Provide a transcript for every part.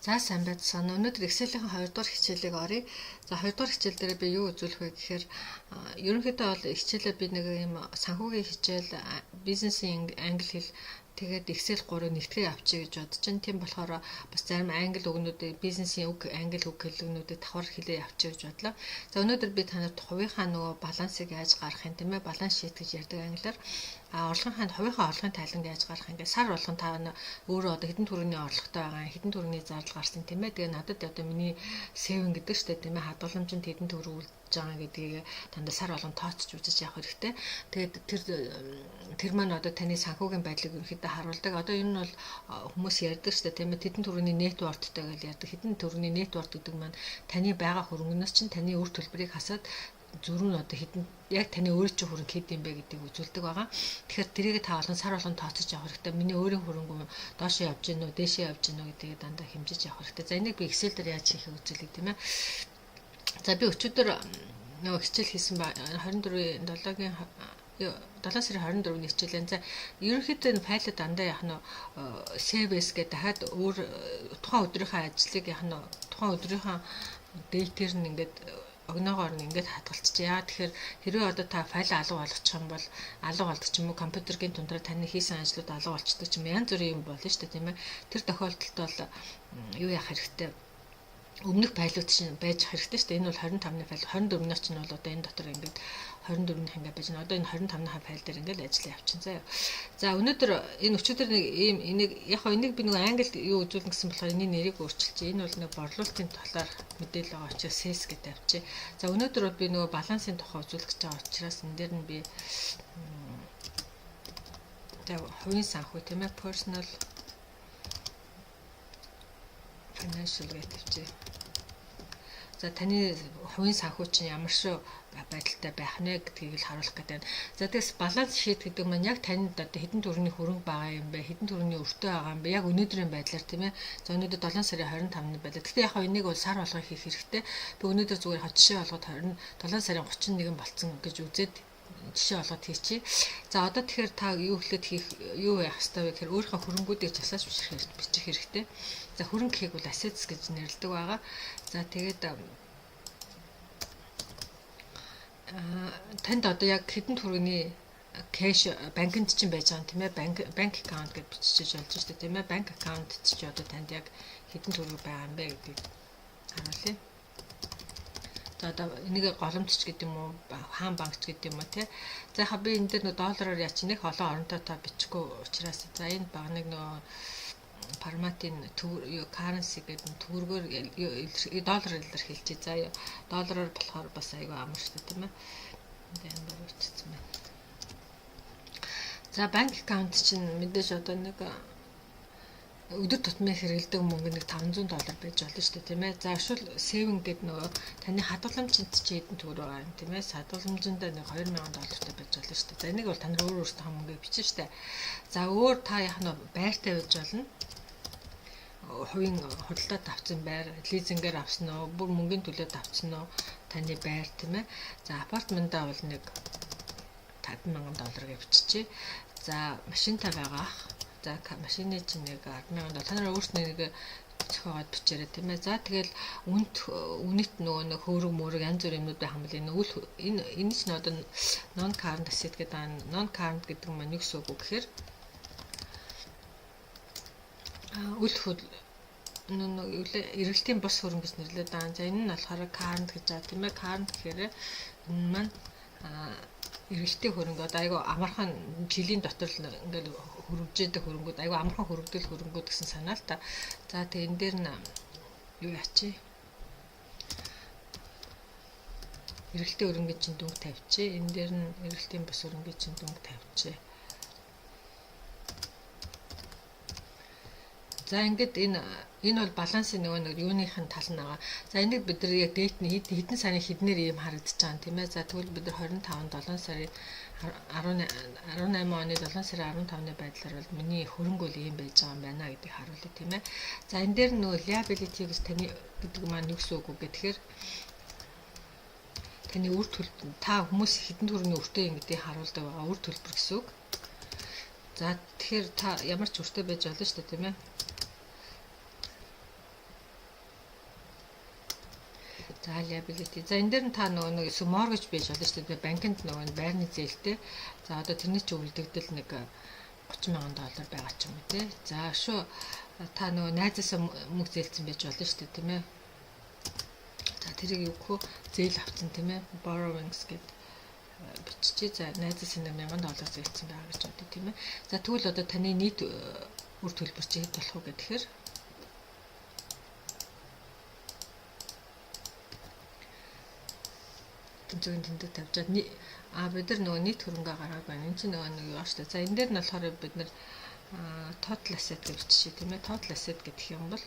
За, сайн байцгаана. Өнөөдөр Excel-ийн 2 дугаар хичээлийг оръё. За, 2 дугаар хичээл дээр би юу үзүүлэх вэ гэхээр ерөнхийдөө бол хичээлээ би нэг юм санхүүгийн хичээл, бизнесийн англи хэл, тэгээд Excel 3-ыг нэгтгэе авчия гэж бодож чинь. Тийм болохоор бас зарим англи үгнүүдийг, бизнесийн үг, англи үг хэллэгнүүдийг давхар хэлээ авчия гэж бодлоо. За, өнөөдөр би та нарт хувийнхаа нөгөө балансыг яаж гаргах юм, тийм ээ, balance sheet гэж ярьдаг англиар. А орлогын, хувийнхаа орлогын тайланг яаж гаргах юм гээ сар болгон та өөрөө одоо хэдэн төгрөгийн орлоготой байгаа, хэдэн төгрөгийн зардал гарсан, тийм ээ. Тэгээ надад одоо миний saving гэдэг штэ, тийм ээ, хадгаламжинд хэдэн төгрөг үлдэж байгаа гэдгийг дандаа сар болгон тооцож үзэж явах хэрэгтэй. Тэгээд тэр тэр маань одоо таны санхүүгийн байдлыг ерөнхийдөө харуулдаг. Одоо энэ нь бол хүмүүс ярьдаг штэ, тийм ээ, тэдэн төгрөгийн net worth-тэй гэж ярьдаг. Хэдэн төгрөгийн net worth гэдэг маань таны байгаа хөрөнгөнөөс чинь таны үр төлбөрийг хасаад зөрүү нь одоо хэдэн, яг таны өөрийн чинь хөрөнгө хэд юм бэ гэдгийг үзүүлдэг байгаа. Тэгэхээр тэрийг та болгон сар болгон тооцож явах хэрэгтэй. Миний өөрийн хөрөнгө доошоо явж гин үү, дээшээ явж гин үү гэдгийг дандаа хэмжиж явах хэрэгтэй. За, энийг би Excel дээр яаж хийхээ үзүүлье, тийм ээ. За, би өчигдөр нөгөө хичээл хийсэн ба 24-ийн 7-гийн 7 сарын 24-ний хичээлэн. За, ерөнхийдөө энэ файлаа дандаа яг нь save as гэдэг дахиад өөр тухайн өдрийнхөө ажлыг яг нь тухайн өдрийнхөө date-ээр нь ингээд огноогоор нь ингээд хадгалчихъя. Яа тэгэхээр хэрвээ одоо та файлаа алга болгочих юм бол алга болдог ч юм уу, компьютергийн тундраа таны хийсэн ажлууд алга болчдөг ч юм, янз бүрийн юм болно шүү дээ, тийм ээ. Тэр тохиолдолд бол юу яах хэрэгтэй, өмнөх файлууд чинь байж хэрэгтэй шүү дээ. Энэ бол 25-ны файл, 24-ний чинь бол одоо энэ дотор ингээд 24-ний ингээд байж байна. Одоо энэ 25-ны файл дээр ингээд ажиллаа явчихсан заяа. За, өнөөдөр энэ өчигдөр нэг ийм энийг яг хоо энийг би нэг англи юу үзүүлнэ гэсэн болохоор энэний нэрийг өөрчилчихье. Энэ бол нэг борлуулалтын талаар мэдээлэл байгаа учраас sales гэж тавьчих. За, өнөөдөр би нөгөө балансын тухай үзүүлэх гэж байгаа учраас энэ дээр нь би тэгээ хувийн санхүү, тийм ээ, personal financial гэж тавьчих. За, таны хувийн санхүү чинь ямар шүү байдалтай байх нэ гэдгийг л харуулах гэдэг. За, тэгээс balance sheet гэдэг маань яг танд одоо хэдэн төгрөгийн хөрөнгө байгаа юм бэ? Хэдэн төгрөгийн өртөө байгаа юм бэ? Яг өнөөдрийн байдлаар, тийм ээ. За, өнөөдөр 7 сарын 25-ны байдлаар. Гэхдээ яг энийг бол сар болгон хийх хэрэгтэй. Би өнөөдөр зүгээр яг жишээ болгоод 27 сарын 31 болцсон гэж үзээд жишээ болгоод хийчихье. За, одоо тэгэхээр та юу эхлээд хийх, юу яах ёстой вэ гэхээр өөрийнхөө хөрөнгүүдийг жагсааж бичих хэрэгтэй. За, хөрөнгө гэхийг бол assets гэж нэрлэдэг байгаа. За, тэгээд танд одоо яг хэдэн төгрөгийн cash банкнд чинь байж байгаа юм, тийм ээ, банк account гэж бичиж болж шүү дээ, тийм ээ. Банк account чи одоо танд яг хэдэн төгрөг байгаа юм бэ гэдгийг харуулъя. За, одоо энийг голомтч гэдэг юм уу, хаан банкч гэдэг юм уу, те. За, яха би энэ дээр нөө доллараар яач нэг олон оронтой та бичихгүй учраас за энэ багныг нөө форматын currency гэдэг төгрөгөөр, доллараар илэрхийлчихье. За, доллараар болохоор бас айгүй амар шүү дээ, тийм ээ. Энэ амар бичсэн байна. За, банк account чинь мэдээж одоо нэг өдөр тутмын хэрэглэдэг мөнгө нэг 500 доллар байж болно шүү дээ, тийм ээ. За, эсвэл saving гэдэг нөгөө таны хадгаламжинд чи хэдэн төгрөг байгаа юм, тийм ээ. Хадгаламжиндаа нэг 2000 доллартай байж болно шүү дээ. За, энийг бол та нар өөр өөрсдөө мөнгөийг бичнэ шүү дээ. За, өөр та яг нь байртай байж болно, хувийн худалдаад авсан байр, лизингээр авсан уу, бүр мөнгөний төлөөд авсан уу таны байр, тийм ээ. За, апартментаа бол нэг 50 мянган доллар гэж биччихье. За, машинтай байгаа ах. За, машины чинь нэг 10 мянган доллар. Та нараа өөрснөө нэг зохиогоод бичээрэй, тийм ээ. За, тэгэл үнэт үнэт нөгөө нэг хөөрөг мөрөг янз бүрийн юмнууд байх юм бол энэ үл энэ энэ чинь одоо non current asset гэдэг, non current гэдэг маань юу гэсэн үг вэ гэхээр үл хөл нэг эргэлтийн бус хөрөнгө гэж нэрлэдэг байгаа. За, энэ нь болохоор current гэж байгаа, тийм ээ. Current гэхээр энэ маань эргэлтийн хөрөнгө, одоо айгүй амархан жилийн дотор л ингээл хөрвжээдэг хөрөнгүүд, айгүй амархан хөрөгдөл хөрөнгүүд гэсэн санаа л та. За, тэгээ энэ дээр нь юу яачих? Эргэлтийн хөрөнгөний чинь дүнг тавьчих. Энэ дээр нь эргэлтийн бус хөрөнгөний чинь дүнг тавьчих. За, ингээд энэ бол балансын нөгөө нэг юуных нь тал нь байгаа. За, энийг бид нар яг date нь хэдэн сарын хэднэр ийм харагдаж байгаа юм, тийм ээ. За, тэгвэл бид нар 25 7 сарын 18 оны 7 сарын 15-ны байдлаар бол миний хөрөнгө бол ийм байж байгаа юм байна гэдгийг харуулъя, тийм ээ. За, энэ дээр нөгөө liability гэж таны гэдэг маань юу гэсэн үг вэ гэхээр таны үр төлбөр, та хүмүүс хэдэн төгрөгийн өртөө юм гэдгийг харуулдаг байгаа үр төлбөр гэсэн үг. За, тэгэхээр та ямар ч өртөө байж болно шүү дээ, тийм ээ. За, liability. За, энэ дээр нь та нөгөө нэг эсвэл mortgage байж болно шүү дээ. Банкнд нөгөө байрны зээлтэй. За, одоо тэрний чи үлдэгдэл нэг 30 мянган доллар байгаа ч юм уу, те. За, шүү, та нөгөө найзаасаа мөнгө зээлцэн байж болно шүү дээ, тийм ээ. За, тэрийг юу гэх вэ? Зээл авсан, тийм ээ. Borrowings гэдэг биччихье. За, найзаас нэг 1000 доллар зээлцэн байгаа гэж бодъё, тийм ээ. За, тэгвэл одоо таны нийт үр төлбөр чи хэд болох вэ гэхээр тэнцвэрийн тэмдэг тавьжаад, бид нар нөгөө нийт хөрөнгө гаргааг байна. Энд чинь нөгөө нэг юу шүү дээ. За, энэ дээр нь болохоор бид нар total asset гэж биччихье, тийм ээ. Total asset гэдэг юм бол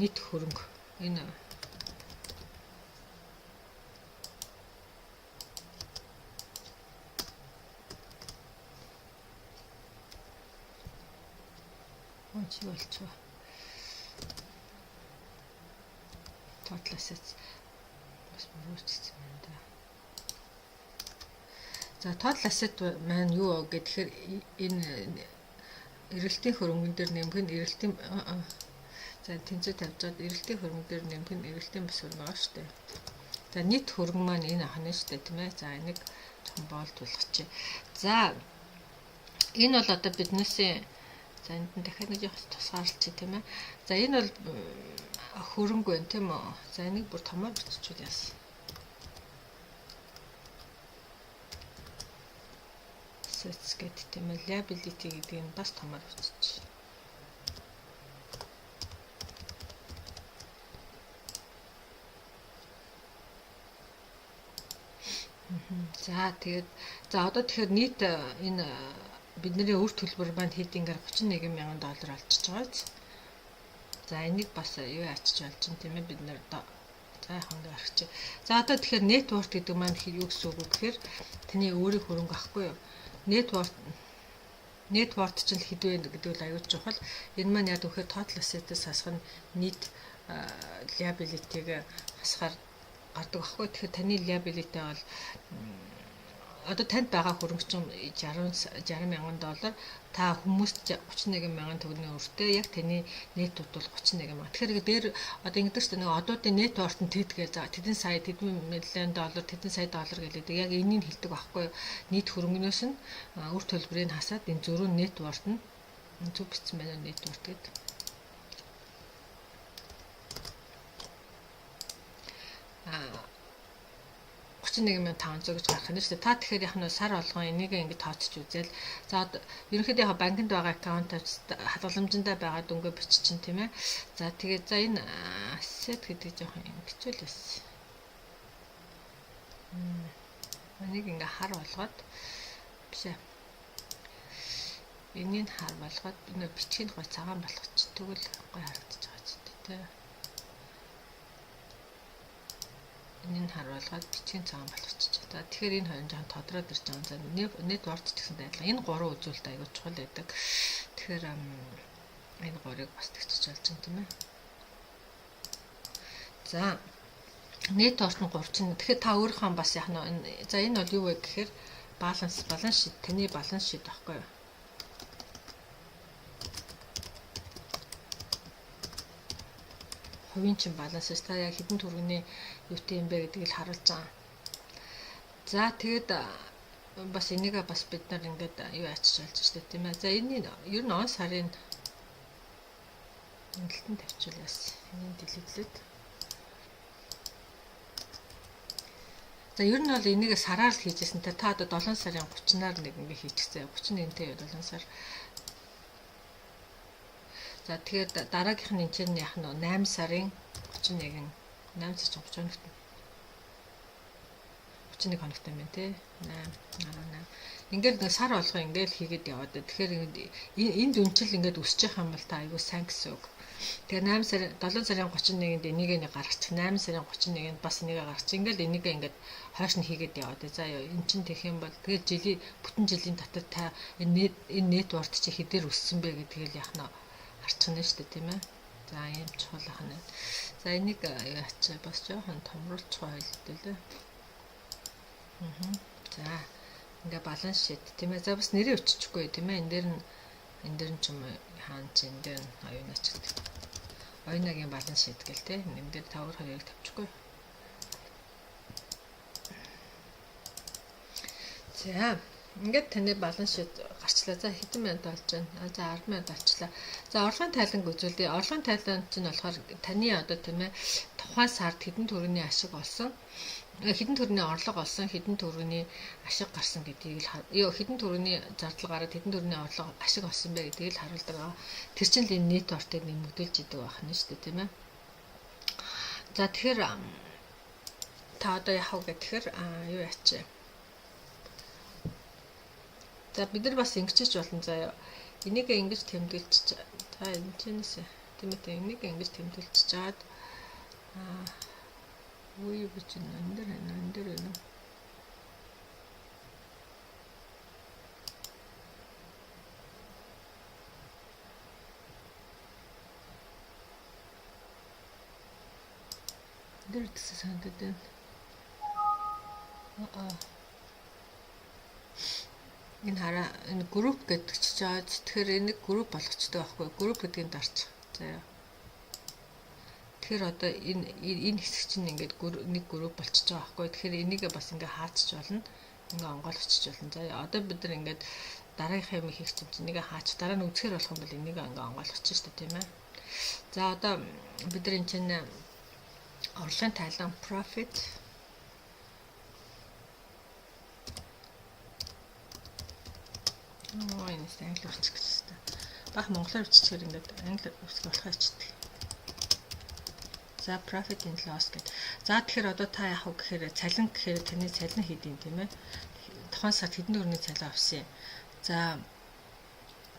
нийт хөрөнгө энэ чи болчихоо. Total assets бас буруу байна да. За, total asset маань юу вэ гэхээр энэ эрэлтийн хөрөнгөн дээр нэмэх нь эрэлтийн, за, тэнцүү тавьжаад эрэлтийн хөрөнгө дээр нэмэх нь эрэлтийн бас хөрөнгө байгаа шүү дээ. За, нийт хөрөнгө маань энэ ахна шүү дээ, тийм ээ. За, энийг жоохон bold болгочих. За, энэ бол одоо биднээсээ, за, энд нь дахиад нэг явах тусгаарлчих, тийм ээ. За, энэ бол хөрөнгө байна, тийм үү? За, энийг бүр томоор биччихвэл яасан. Assets гэдэг, тийм ээ. Liability гэдгийг нь бас томоор биччих. За, тэгээд, за, одоо тэгэхээр нийт энэ бидний үр төлбөр маань хэд ингээд 31 мянган доллар олчиж байгаа биз. За, энийг бас юу ачиж болж чинь, тийм ээ, бид нэр, за, яг ингээд орчих. За, одоо тэгэхээр net worth гэдэг маань юу гэсэн үг вэ гэхээр таны өөрийн хөрөнгө ахгүй юу? Net worth чинь хэд вэ гэдэг бол аюул чухал. Энэ маань яг үхээр total asset-ээс хасах нь нийт liability-г хасахаар гардаг байхгүй. Тэгэхээр таны liability бол одоо танд байгаа хөрөнгө чинь 60 мянган доллар, та хүмүүст 31 мянган төгрөгийн өртөө, яг таны net бол 31 мянга. Тэгэхээр дээр одоо ингэдэг шүү дээ, нэг одуудын net worth нь тэдгээ, за, тэдэн сая, тэдэн мянган доллар, тэдэн сая доллар гэлээдэг. Яг энийг хэлдэг байхгүй юу? Нийт хөрөнгөнөөс нь үр төлбөрийг хасаад энэ зөрүү net worth нь зөв бичсэн байна уу, net worth гэдэг. 31,500 гэж гарах нь шүү дээ. Та тэгэхээр яг нь сар болгон энийг ингэ тооцож үзэл. За, ерөнхийдөө яг банкнд байгаа account хадгаламжиндаа байгаа дүнгээ биччин, тийм ээ. За, тэгээд, за, энэ asset гэдэг жоохон ингэчүүл байсан. Энийг ингээ хар болгоод, биш ээ. Энийг хар болгоод нөө бичгийг гой цагаан болгоч. Тэгвэл гой харагдаж байгаа ч тийм. Энийг харуулгаад бичгийн цагаан болгочих. За, тэгэхээр энэ хоёр жоохон тодроод ирж байгаа. За, net worth ч гэсэн адилхан. Энэ гурван үзүүлэлт аягүй чухал байдаг. Тэгэхээр энэ гурыг бас тэгчиж болж байна, тийм ээ. За, net worth нь 3 чинь. Тэгэхээр та өөрийнхөө бас яг нь, за, энэ бол юу вэ гэхээр баланс sheet, таны balance sheet байхгүй юу? Хувийн чин баланс ш, та яг хэдэн төгрөгийн юутай юм бэ гэдгийг л харуулж байгаа. За, тэгээд бас энийгээ бас бид нар ингээд юу ачиж болж штэ, тийм ээ. За, энэний ер нь он сарын хөндлөлтөнд тавьчихвал яасан. Энийг delete лээд. За, ер нь бол энийг сараар л хийжсэн. Та одоо 7 сарын 30-наар нэг ингэ хийчихсэн. 31-тэй 7 сар. За, тэгэхээр дараагийнх нь энэ чинь яг нь 8 сарын 31, 8 сар чинь 30 хоногт, 31 хоногт юм байна те, 8 18, ингээл нэг сар болго ингээл хийгээд яваад. Тэгэхээр энэ дүнчил ингээд өсөж явах юм бол та айгүй сайн гэсэн үг. Тэгээ 8 сар, 7 сарын 31-нд энийг нэг гаргачих, 8 сарын 31-нд бас энийг гаргачих. Ингээл энийг ингээд хойш нь хийгээд яваад. За, эн чинь тэгэх юм бол тэгэл жилийн, бүтэн жилийн дотор та энэ net worth чи хэдээр өссөн бэ гэдгийг л яах нь харчих нь шүү дээ, тийм ээ. За, ийм чухал ахна. За, энийг яач бас жоохон томруулчих байлээ лээ. Аа. За, ингээ balance sheet, тийм ээ. За, бас нэрээ өччихгүй, тийм ээ. Энэ дээр нь ч юм хаан чи энэ дээр нь оюунач гэдэг. Оюунагийн balance sheet гэл те. Энэ дээр та өөр хоёрыг тавьчихгүй. За, ингээд таны balance sheet гарчлаа. За, хэдэн минут болж байна? За, 10 минут болчлаа. За, орлогын тайланг үзүүлье. Орлогын тайлан чинь болохоор таны одоо, тийм ээ, тухайн сард хэдэн төгрөгийн ашиг олсон, хэдэн төгрөгийн орлого олсон, хэдэн төгрөгийн ашиг гарсан гэдгийг л, хэдэн төгрөгийн зардал гараад, хэдэн төгрөгийн орлого, ашиг олсон бэ гэдгийг л харуулдаг. Тэр чинь л энэ net worth-ыг нэмэгдүүлж идэг байх нь шүү дээ, тийм ээ. За, тэгэхээр та одоо яах вэ гэхээр юу яачээ. За, бид нар бас ингэчиж болно заяа. Энийг ингэж тэмдэглэж, за, энэ чэнэс, тийм ээ, энийг ингэж тэмдэглэж чаад үе гэж энэ дээр, энэ дээр байна. Дээр гэсэн санагдаад байна. Аа. Энэ хараа, энэ group гэдэг чи жаа. Тэгэхээр энийг group болгочтой байхгүй. Group гэдгийг дарч. За. Тэгэхээр одоо энэ хэсэг чинь ингээд нэг group болчихж байгаа байхгүй. Тэгэхээр энийг бас ингээ хаачч болно. Ингээ онгойлгочих болно. За, одоо бид нар ингээд дараагийнхаа юм хийх чинь энийг хаач, дараа нь үзэхэр болох юм бол энийг ингээ онгойлгочих шүү дээ, тийм ээ. За, одоо бид нар энэ чинь орлогын тайлан, profit оо, энэ англи бичих гэж байна. Бах монголоор биччихээр ингээд англи үсэг болохоо ичдэг. За, profit and loss гэдэг. За, тэгэхээр одоо та яах вэ гэхээр цалин гэхээр таны цалин хэд юм, тийм ээ? Тухайн сард хэдэн төгрөгийн цалин авсан юм? За,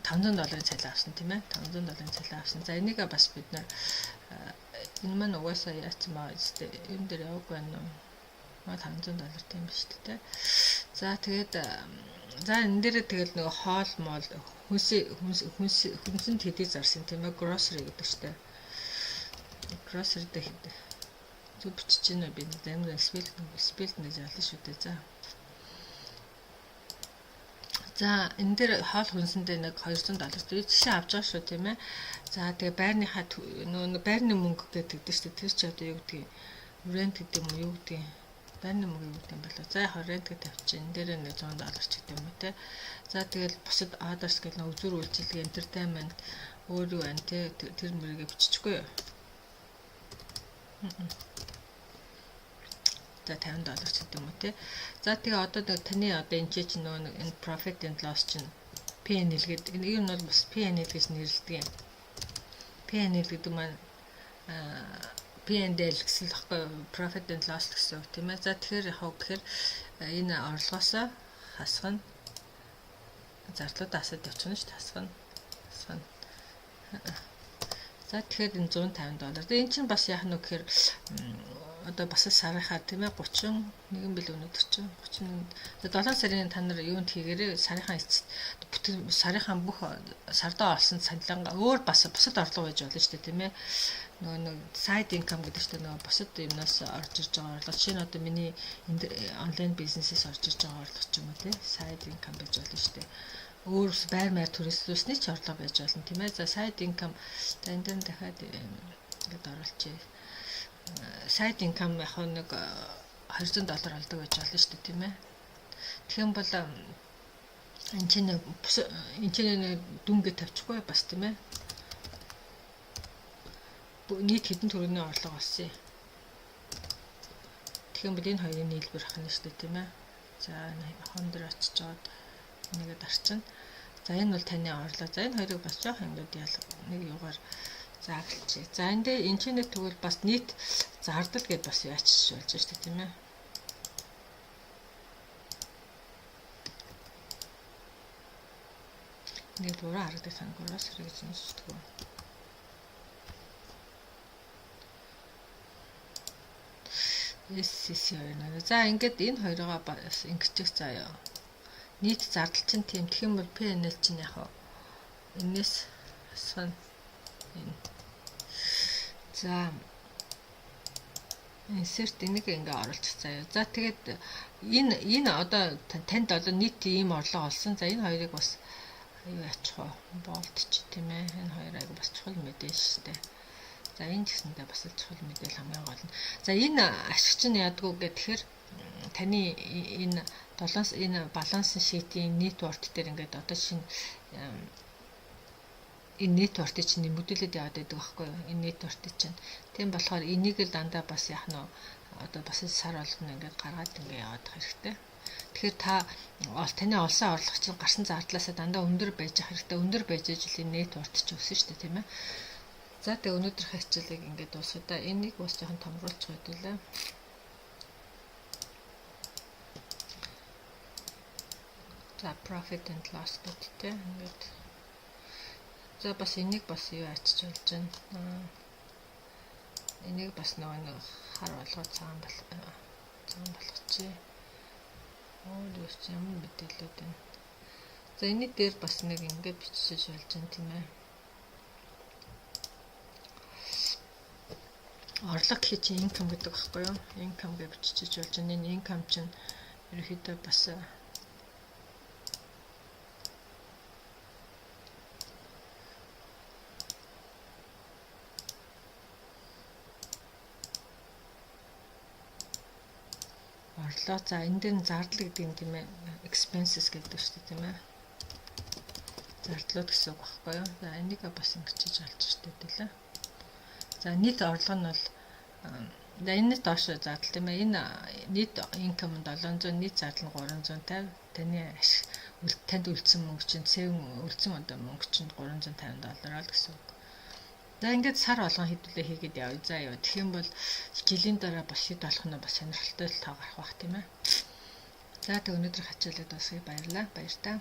500 долларын цалин авсан, тийм ээ? 500 долларын цалин авсан. За, энийг бас бид нар энэ маань угаасаа яатсан байгаа үстэй. Энэ дээр яваагүй байна уу? 500 доллар, тийм биш үү, те. За, тэгээд за, энэ дээрээ тэгэл нөгөө хоол моол, хүнс хүнсэнд хэдий зарсан, тийм ээ, grocery гэдэг штэ. Grocery дээр хэд зөв бичиж гинэ би амар spell нэг ялсан шүү дээ. За. За, энэ дээр хоол хүнсэндээ нэг 200 доллар жишээ авч байгаа шүү, тийм ээ. За, тэгээ байрныхаа нөгөө байрны мөнгө гэдэг шүү дээ. Тэр чи одоо юу гэдгийг, rent гэдэг юм уу, юу гэдгийг, байрны мөнгө юу гэдэг юм болоо. За, яг rent гэж тавьчих. Энэ дээр нэг 100 доллар ч гэдэг юм уу, те. За, тэгэл бусад others гэх нэг үзүүр үйлчилгээ, entertainment, өөр юу байна, те, тэр мөрийгээ бичихгүй юу? За, 50 доллар ч гэдэг юм уу, те. За, тэгээ одоо таны одоо энэ чинь нөгөө нэг энэ profit and loss чинь P&L гэдэг, энэ юм бол бас P&L гэж нэрлэдэг юм. P&L гэдэг маань P&L гэсэн л баггүй, profit and loss гэсэн үг, тийм ээ. За, тэгэхээр яг гэхээр энэ орлогоосоо хасах нь, зардлуудаа хасаад явчихна шүү дээ. Хасах нь, хасах нь. За, тэгэхээр энэ 150 доллар. Тэгээ эн чинь бас яах нь вэ гэхээр одоо бас сарынхаа, тийм ээ, 31 бил өнөөдөр чинь 31, 7 сарын та нар юунд хийгээрээ, сарынхаа эцэст бүтэн сарынхаа бүх сардаа олсон цалингаа, өөр бас бусад орлого байж болно шүү дээ, тийм ээ, нөгөө нэг side income гэдэг чинь нөгөө бусад юмнаас орж ирж байгаа орлого. Жишээ нь одоо миний онлайн бизнесээс орж ирж байгаа орлого ч юм уу, тийм, side income байж болно шүү дээ. Өөр байр маяр түрээслүүлсний ч орлого байж болно, тийм ээ. За, side income, за, энэ дээр дахиад ингээд оруулчихъя. Side income яг нэг 200 доллар олдог байж болно шүү дээ, тийм ээ. Тэгэх юм бол энэ чинь энэ чинь дүнгээ тавьчихгүй бас, тийм ээ. Нийт хэдэн төгрөгийн орлого олсон юм. Тэгэх юм бол энэ хоёрын нийлбэр ах нь шүү дээ, тийм ээ. За, хон дээр очиж жоод нэгээ дарчин. За, энэ бол таны орлого. За, энэ хоёрыг бас жоох ингээд ял нэг юугаар заагалчээ. За, энэ дээр энэ чинь тэгвэл бас нийт зардал гэдээ бас яачих болж шүү дээ, тийм ээ. Нэг дураа харагдах сангуураас хэрэг гэж уншдаг. SCC хоёр. За, ингээд энэ хоёроо бас ингэчих заяа. Нийт зардал чинь тийм. Тэгэх юм бол P&L чинь яг энэс хасах нь энэ. За, insert энийг ингээ оруулчих заяа. За, тэгээд энэ одоо танд одоо нийт ийм орлого олсон. За, энэ хоёрыг бас юу яачих вэ? Bold ч, тийм ээ. Энэ хоёр айгу бас чухал мэдээ шүү дээ. За, энэ ч гэсэндээ бас л чухал мэдээлэл, хамгийн гол нь. За, энэ ашиг чинь яадгүй гэхээр таны энэ 7 энэ balance sheet-ийн net worth дээр ингээд одоо шинэ энэ net worth-ыг чинь нэмэгдүүлээд яваад байдаг байхгүй юу? Энэ net worth-ыг чинь. Тийм болохоор энийг л дандаа бас яах нь одоо бас сар болгоно ингээд гаргаад ингээд яваад хэрэгтэй. Тэгэхээр та таны олсон орлого чинь гарсан зардлаасаа дандаа өндөр байж явах хэрэгтэй. Өндөр байж ижил энэ net worth чинь өснө шүү дээ, тийм ээ. За, тэгээ өнөөдрийнхөө хичээлийг ингээд дуусгая да. Энийг бас жоохон томруулчих хэдүүлээ. За, profit and loss гэдэг те ингээд. За, бас энийг бас юу ачиж болж байна. Энийг бас нөгөө нэг хар болгоод цагаан болгочихъя. Өөр юу ч ямар мэдээлэлүүд байна. За, энийг дээр бас нэг ингээд бичиж болж байна, тийм ээ. Орлого гэхий чинь income гэдэг байхгүй юу? Income гэж бичиж болж байна. Энэ income чинь ерөнхийдөө бас орлоо. За, энэ дээр нь зардал гэдэг юм, тийм ээ. Expenses гэдэг шүү дээ, тийм ээ. Зардлууд гэсэн үг байхгүй юу? За, энийг бас ингэж олж штэ дээ. За, нийт орлого нь бол за энэ доош зардал, тийм ээ. Энэ нийт income 700, нийт зардал нь 350. Таны ашиг, танд үлдсэн мөнгө чинь, сэвэн үлдсэн одоо мөнгө чинь 350 доллар л гэсэн үг. За, ингээд сар болгон хэдүүлээ хийгээд явъя. За ёо. Тэгэх юм бол жилийн дараа бас хэд болох нь бас сонирхолтой л тоо гарах бах, тийм ээ. За, тэг өнөөдөр хичээлээ дуусгая. Баярлалаа. Баяртай.